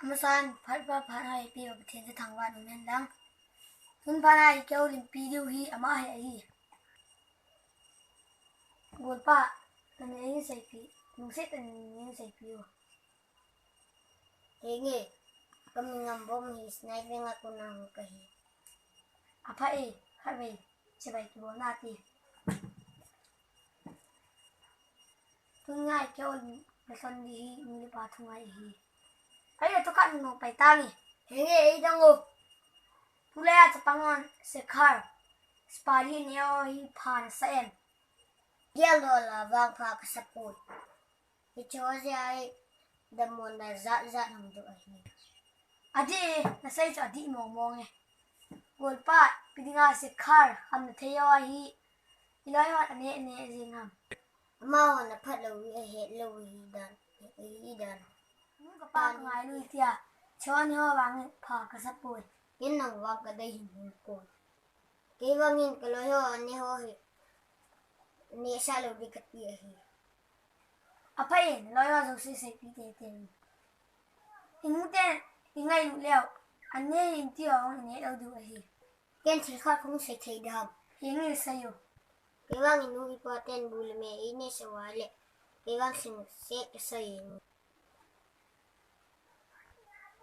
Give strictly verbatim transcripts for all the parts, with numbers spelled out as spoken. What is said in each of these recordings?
Amasan, phat pha phat a eipeuva Pathen chu thangvah in umhen lang. Tun phat a ikihoulimpi diu hi ama hi ahi. Golpa, namin eihin seipeh, lungset tah in eihin seipeh o. Henge, kamin Ngambom ahi, Sinai Veng a kon a hung kahi. Apha e, khatvei chibai kibol nate. Tun ngai keiho lesson ding hi nu le pa thu ngai ahi. Ahile thukhat nung pai tange. Henge, eidong o. Tulai a chapang hon Sekhar, Spari neo hi pha nasa em? Gel lou a vang pha kasa poi. Hiche ho jeh a hi damlouna jat jat hung doh ahi. Adih e, nasei chu adih mong mong e. Golpa, ipi dinga Sekhar khamna thei ho ahi, iloi hon aneh neh jing ham? Amahon aphat lou hi ahet lou hi dan, hi dan. Nu kapa kangailu tia, chon ho vang pha kasa poi. Ken nang vang kadei him him poi. Kei vangin kaloi ho aneh ho hi nehsah lou ding kati ahi. Apha e, naloi ho jouse seipeh teitei in. Inute ingailut leu, aneh in ti ho vang ineh lou diu ahi. Ken thil khat kahung sei thei ding ham? Henge, sei o. Kei vang inu ipa ten bu le me eineh sah uva le, kei vang lhingset kasei e.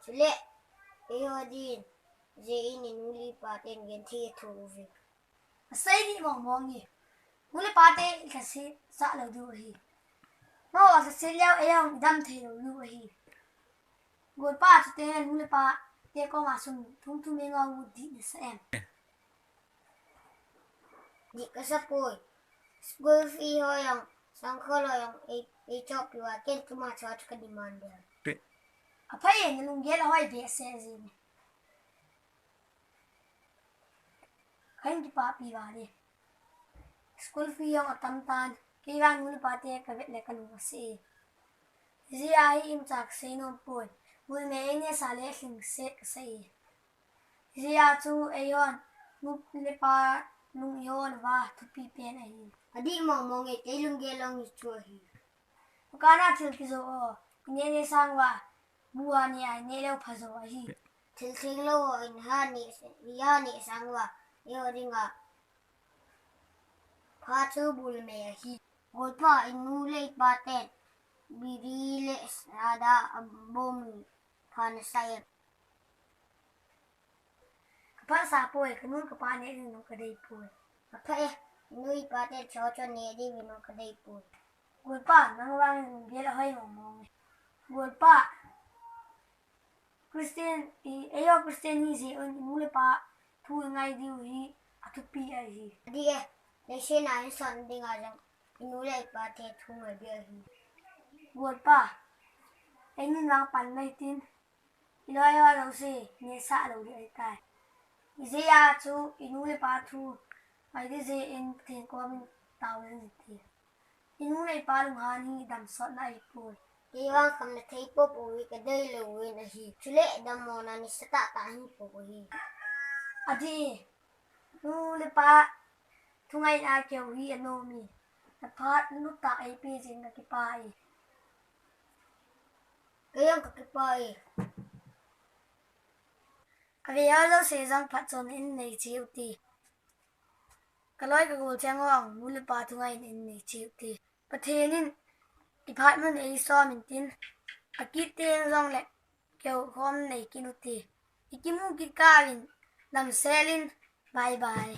Chule, eiho din, jeh in inu le ipa ten genthei athoh uve. Asei dih mong mong e. Nu le pa te ilhaset sah lou diu ahi. Amaho lhaset leu, eiho idam thei lou diu ahi. Golpa, chuteng le nu le pa te koma sum thum thum eingah u dih nasa em? Dih kasa poi. School fee ho jong, sangkhol ho jong, ei, eichoh peh uva, ken tuma chua chu ka demand e. Apha e, nalunggel ahoi behseh jenge. Kahin kipapi val e. School fee jong atam tan, kei vang nu le pa te kavet le kalung aseh e. Hijeh a hi imacha kasei nom poi. Bu le me eineh sah le lhingset kasei e. Hijeh a chu eihon nu le pa lung ihol uva thupi pen ahi. Adih mong mong e, kei lunggel jong hichu ahi. Dukan a thil kijou o, ineh neh sang uva, bu a neh a ineh leu pha jou ahi. Thil thenglou ho in ha neh, ha neh sang uva, eiho dinga pha chu bu le me ahi. Golpa, inu le ipa ten biri le soda abom hi pha nasa em? Kaphatsah poi, kanu kapa neh ding jong kadei poi. Apha e, inu ipa ten hiche ho chu neh diuvin jong kadei poi. Golpa, nang vang lunggel ahoi mong mong e. Golpa, Christian, i, eiho Christian hi jeh un inu le pa thu ingai diu hi athupi ahi. Adih e, leiset a insung dinga jong inu le ipa te thu ngai ding ahi. Golpa, einin vang pan mai tin, iloi ho jouse nehsah lou ding ahitai. Hijeh a chu inu le pa thu ngai ding jeh in Pathen komin taovin jing te. Inu le ipa lunghan hi damsotna ahipoi. Kei vang khamna thei popo hi kadei lou uvin ahi. Chule damlouna nisa tah tah hi popo hi. Adih e, nu le pa thu ngaina keu hi anom e. Naphat nutah eipeh jeh in kakipah e. Kei jong kakipah e. Kaveu jouse jong phatchomna in nei cheh ute. Kaloi kagol cheng ho jong nu le pa thu ngai in nei cheh ute. Pathen in iphat mun eisom intin, akit teng jongle kihoukhom nei kit ute. Ikimu kit kah uvin, damsel in, bye bye.